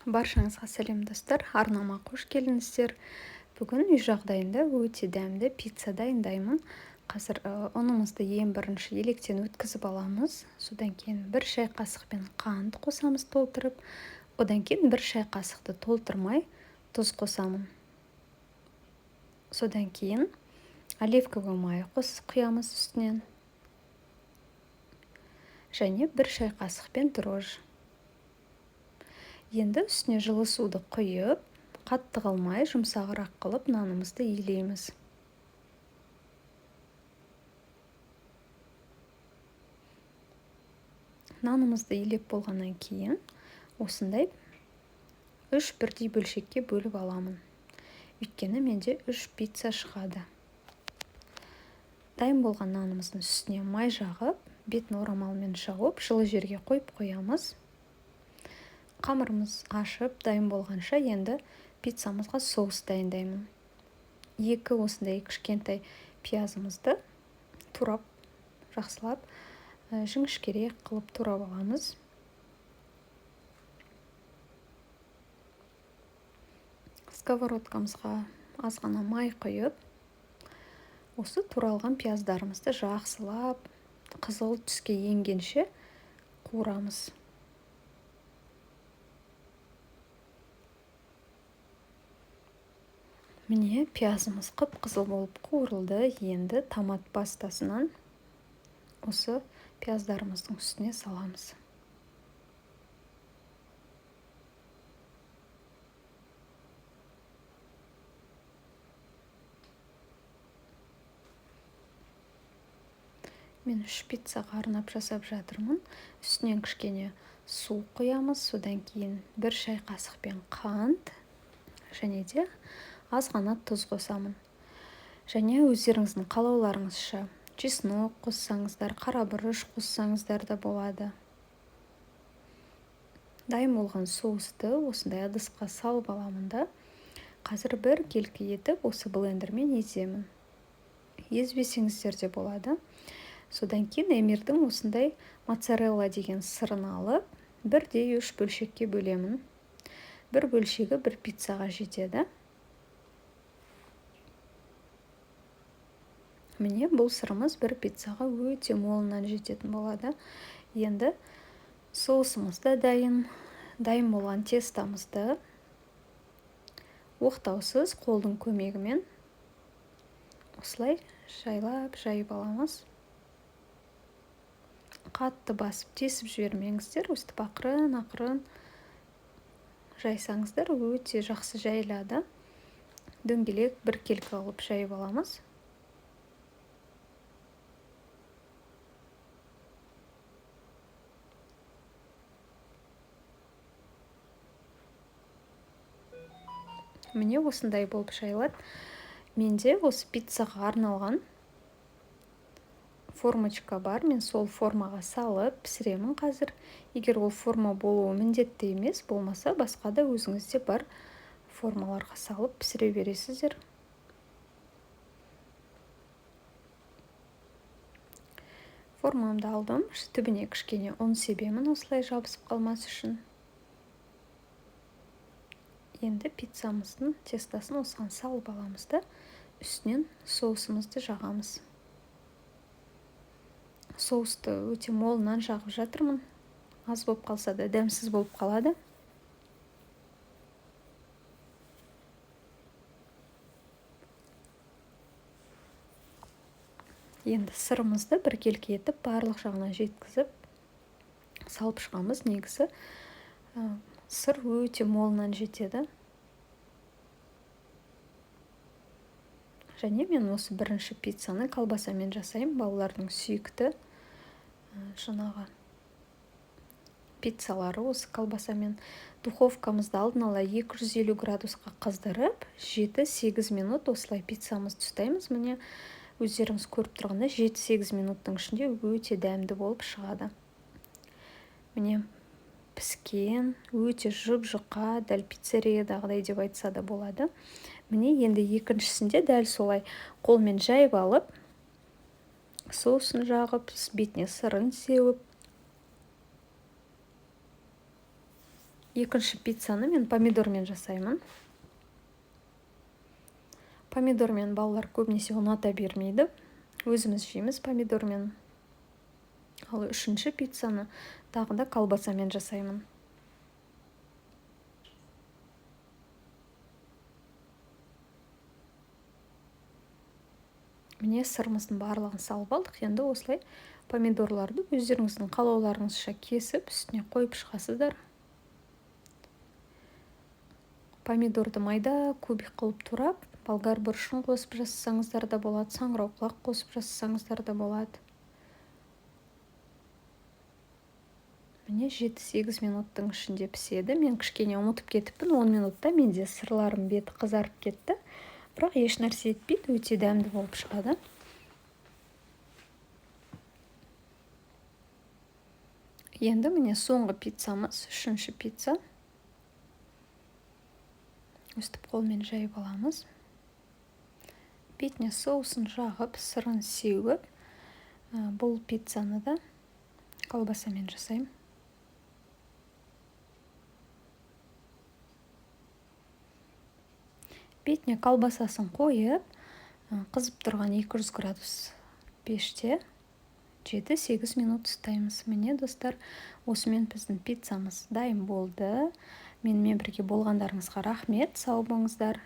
Баршаңызға сәлем, достар! Арнама қош келдіңіздер. Бүгін үй жағдайында өте дәмді пицца дайындаймын. Қазір ұнымызды ең бірінші електен өткізіп аламыз. Содан кейін 1 шай қасықпен қант қосамыз толтырып. Одан кейін 1 шай қасықты толтырмай тұз қосамын. Содан кейін оливковый май құямыз үстінен. Және 1 шай қасықпен дрожжи. Енді үстіне жылы суды құйып, қатты қылмай, жұмсағырақ қылып нанымызды илейміз. Нанымызды илеп болғаннан кейін осындай 3 бірдей бөлшекке бөліп аламын. Өйткені менде 3 пицца шығады. Дайын болған нанымыздың үстіне май жағып, бетін орамалмен жауып, жылы жерге қойып қоямыз. Қамырымыз ашып, дайын болғанша енді пиццамызға соус дайындаймын. 2 осындай кішкентай пиязымызды турап, жақсылап, жіңішкерек қылып турап аламыз. Сковородкамызға аз ғана май құйып, осы туралған пияздарымызды жақсылап қызыл түске енгенше қуырамыз. Міне, пиязымыз қып-қызыл болып қуырылды. Енді томат пастасынан осы пияздарымыздың үстіне саламыз. Мен 3 пиццаға арнап жасап жатырмын. Үстінен кішкене су құямыз, содан кейін 1 шай қасықпен қант және де аз ғана тұз қосамын. Және өздеріңіздің қалауларыңызша чеснок қоссаңыздар, қара бұрыш қоссаңыздар да болады. Дайын болған соусты осындай ыдысқа салып аламын да, қазір бір келкі етіп осы блендермен еземін. Езбесеңіздер де болады. Содан кейін Эмирдің осындай моцарелла деген сырын алып, бірдей 3 бөлшекке бөлемін. Бір бөлшегі бір пиццаға жетеді. Міне, бұл сырымыз бір пиццаға өте молынан жететін болады. Енді соусымыз да дайын. Дайын болған тестамызды оқтаусыз қолдың көмегімен осылай жайлап жайып аламыз. Қатты басып тесіп жібермеңіздер, өстіп ақырын-ақырын жайсаңыздар өте жақсы жайылады. Дөңгелек бір келкі қылып жайып аламыз. Міне, осындай болып жайылады. Менде осы пиццаға арналған формочка бар. Мен сол формаға салып пісіремін қазір. Егер ол форма болуы міндетті емес, болмаса басқа да өзіңізде бар формаларға салып пісіре бересіздер. Формамды алдым. Түбіне кішкене ұн себемін, осылай жабысып қалмас үшін. Енді пиццамыздың тестасын осыған салып аламыз да, үстінен соусымызды жағамыз. Соусты өте молынан жағып жатырмын. Аз болып қалса да дәмсіз болып қалады. Енді сырымызды біркелкі етіп барлық жағына жеткізіп салып шығамыз. Негізі сыр өте молынан жетеді. Және мен осы бірінші пиццаны колбасамен жасаймын. Балалардың сүйікті жаңағы пиццалары осы колбасамен. Духовкамызды алдын ала 250 градусқа қыздырып, 7-8 минут осылай пиццамызды ұстаймыз. Міне, өздеріңіз көріп тұрғандай, 7-8 минуттың ішінде өте дәмді болып шығады. Міне, піскен, өте жұп-жұқа, дәл пиццериядағыдай деп айтса да болады. Міне, енді екіншісінде дәл солай қолмен жайып алып, соусын жағып, бетіне сырын сеуіп, Екінші пиццаны мен помидормен жасаймын. Помидормен балалар көбінесе ұната бермейді. Өзіміз жейміз помидормен. Ал үшінші пиццаны тағы да колбасамен жасаймын. Міне, сырымыздың барлығын салып алдық. Енді осылай помидорларды өздеріңіздің қалауларыңызша кесіп, үстіне қойып шығасыздар. Помидорды майда кубик қылып турап, болгар бұрышын қосып жасасаңыздар да болады, саңырауқұлақ қосып жасасаңыздар да болады. Міне, 7-8 минуттың ішінде піседі. Мен кішкене ұмытып кетіппін, 10 минутта менде сырларым беті қызарып кетті. Бірақ еш нәрсе етпейді, өте дәмді болып шығады. Енді міне соңғы пиццамыз, үшінші пицца. Өстіп қолмен жайып аламыз. Бетіне соусын жағып, сырын сеуіп, бұл пиццаны да колбасамен жасаймын. Бетіне колбасасын қойып, қызып тұрған 200 градус пеште 7-8 минут ұстаймыз. Міне, достар, осымен біздің пиццамыз дайын болды. Менімен бірге болғандарыңызға рахмет. Сау болыңыздар.